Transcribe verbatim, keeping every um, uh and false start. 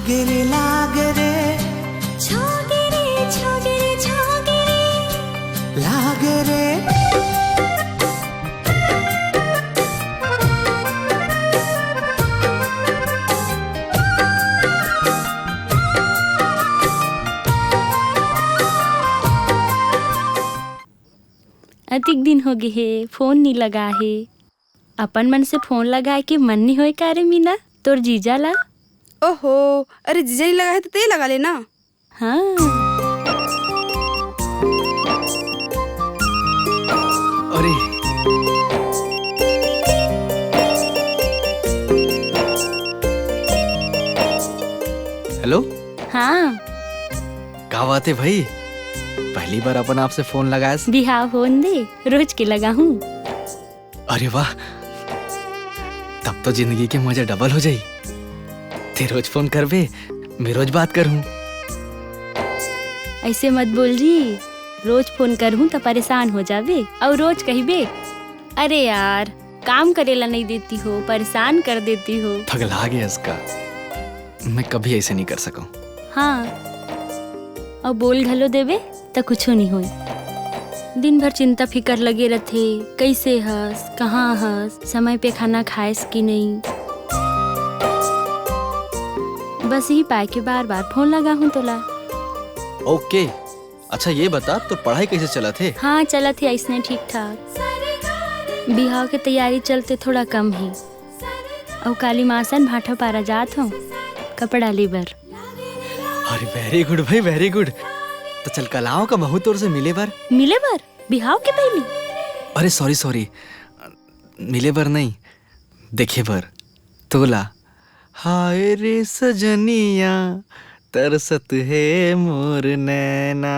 गिरे लाग रे, छोगे रे, छोगे रे, छोगे रे। लाग रे। अतिक दिन हो गे हे, फोन नी लगा हे। अपन मन से फोन लगाए के मन नी होय का रे मीना, तोर जीजा ला? ओहो, अरे जीजा नी लगा हे तो ते लगा लेना। हाँ। अरे। हेलो। हाँ। का बात हे भाई, पहली बार अपन आप से फोन लगायस। बिहाव होन दे, रोज के लगाहूँ। अरे वाह, तब तो जिंदगी के मजा डबल हो जाई। ते रोज फोन करबे, मैं रोज बात करहूँ। ऐसे मत बोल जी, रोज फोन करहूँ त परेशान हो जाबे अउ रोज कहिबे, "अरे यार, काम करे ला नहीं देती हो, परेशान कर देती हो।" पगला गे हस का, मैं कभी ऐसे नहीं कर सकूँ। हाँ, अउ बोल घलो देबे त कुछो नहीं होय। दिन भर चिंता फिकर लगे रथे, कैसे हस, कहाँ हस, समय पे खाना खायस कि नहीं। बस यही पाए के बार बार फोन लगाहूँ तोला। ओके, अच्छा ये बता, तोर पढ़ाई कैसे चलत हे? हाँ, चलत हे अइसने ठीक ठाक। बिहाव के तैयारी चलते थोड़ा कम हे। अउ काली मासन भाठा पारा जात हूँ कपड़ा ले बर। अरे very good भाई, very good। तो चल कल आऊँ का महू तोर से मिले बर। मिले बर? बिहाव के पहली? अरे सॉरी सॉरी, मिले बर नहीं, देखे बर। तोला। हाय रे सजनिया, तरसत हे मोर नैना।